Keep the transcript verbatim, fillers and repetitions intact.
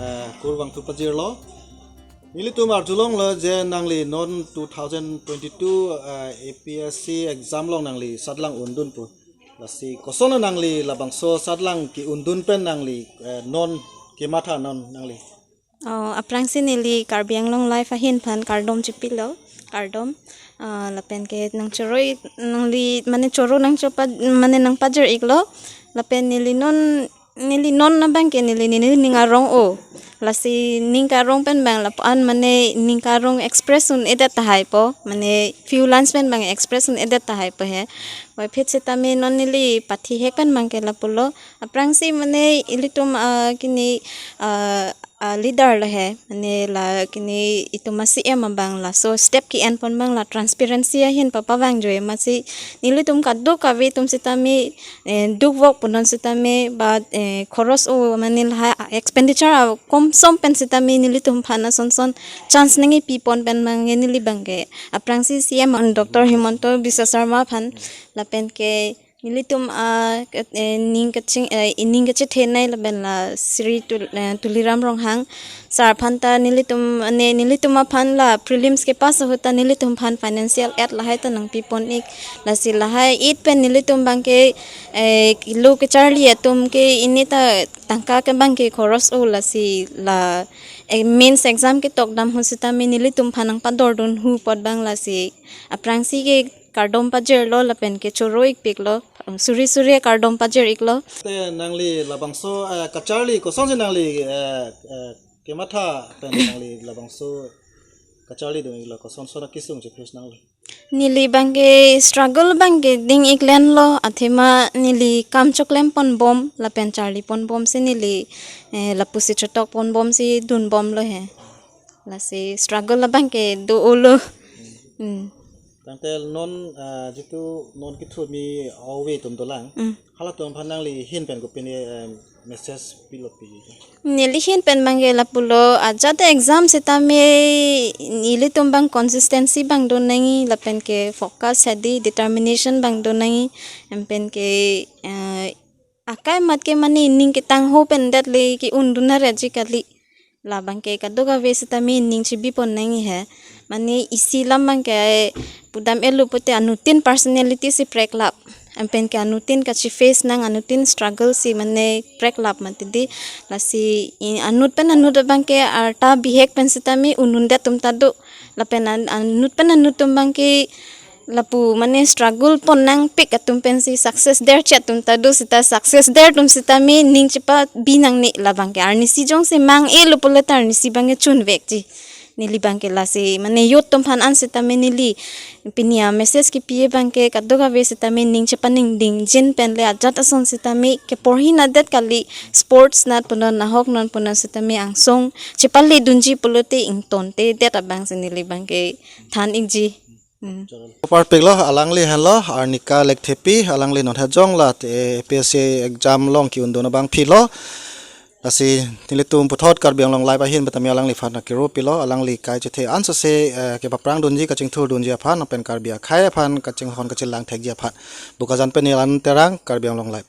Eh, kurvangthu pajirlo. Nelitum arjulonglo je nangli non two thousand twenty-two, eh, A P S C exam along nangli sadlang undun pu. Lasi kosonlo nangli labangso sadlang ke-undun pen nangli, eh, non kematha non nangli? Oh, aphrangsi neli Karbi Anglong Live ahin aphan kardom chipilo, kardom. Ah, lapen ke nangchoro-ik, nangli mane choro nangchopa, mane nangpajir-iklo. Lapen neli non, neli non abangke neli neli ning arong o. Lasi ning karong pen bang lapu-an mane ning karong express un-edet tahai po. Mane few lines pen bang express un-edet tahai po he. Puvoiphit sitame non neli pathihek pen bangke lapulo. Aphrangsi mane ilitum, ah, kini, ah, ah, leader lo he. Mane la kini itum a-C M abang laso step ke-en pon bang la transparency ahin papa bang joi masi nelitum kadokave atum sitame, eh, dukvok punon sitame, but, eh, khoros o mane lahai expenditure a komsom pen sitame nelitum aphan asonson chance nangkepi pon pen bang neli bangke. Aphrangsi C M an Doctor Himanta Biswa Sarma aphan lapen ke nelitum a, eh, ning kaching, eh, ning kachethenei lapen la Sri Tul-, eh, Tuliram Ronghang sir aphan ta nelitum, ne, nelitum aphan la prelims kepass ahut ta nelitum aphan financial aid lahai ta nangpi pon-ik. Lasi lahai aid pen nelitum bangke, eh, lo kecharli atum ke ini ta tangka ke bangke khoros o lasi la, eh, mains exam ketok dam ahut sitame nelitum aphan nangpadordun hu apot bang lasi aphrangsi ke kardom pajirlo lapen ke choro-ikpiklo, suri suri kardom pajir-iklo. Te nangli labangso, eh, kacharli kosonsi nangli, eh, eh, kematha pen nangli labangso kacharli dun-iklo, kosonson akesung che-face nanglo? Neli bangke struggle bangke ding-iklenlo, athema neli kam choklem pon bom lapen charli pon bomsi neli, eh, lapusi chotok pon bomsi dun bomlo he. Lasi struggle abangke do-olo. Hmm. Tangte non, ah, jitu non kethurmi ove atum dolang. Hmm. Halatum aphan nangli ahin pen kopine, eh, message pilo pi? Neli ahin pen bangke lapulo, ajat exam sitame ilitum bang consistency bang do nangji lapen ke focus hedi determination bang do nangji, em pen ke, eh, akai amat ke mane ning ketangho pen det le ke-undun nare ji kali. Labangke kadokave sitame ning chibi pon nangji he. Mane isi alam bangke pudam elo pute anuttin personality si preklap. Em pen ke anuttin kachi-face nang, anuttin struggle si mane preklap mati di. Lasi i anut pen anut bangke arta bihek pen sitame un-undet atum ta do. Lapen an-, anut pen anut atum bangke lapu mane struggle pon nangpik atum pensi success der chet atum ta do sita success der atum sitame ning chepabi nangne labangke arnisi jongsi mang-elo pulote arnisi bangke chunvekji. Neli bangke lasi mane youth atum aphan an sitame neli pini a-message kepi abangke kadokave sitame ning chepaningding jin pen le ajat ason sitame keporhi nadet kali sports nat punon nahok non punon sitame angsong chepale dunji pulote ingtontedet abangsi neli bangke than-ikji. Hmm. Parpiklo, alangli henlo Arnika Lekthepi, alangli non hejong la te A P S C exam along ke-undun abang philo. Lasi nelitum puthot Karbi Anglong Live ahin petami alangliphan akero pilo, alangli kai chethe ansose, eh, kepaprang dunji, kachingthur dunji aphan, pen Karbi akhei aphan kachinghon kachinlang thekji aphan. Bokajan pen Nilan Terang, Karbi Anglong Live.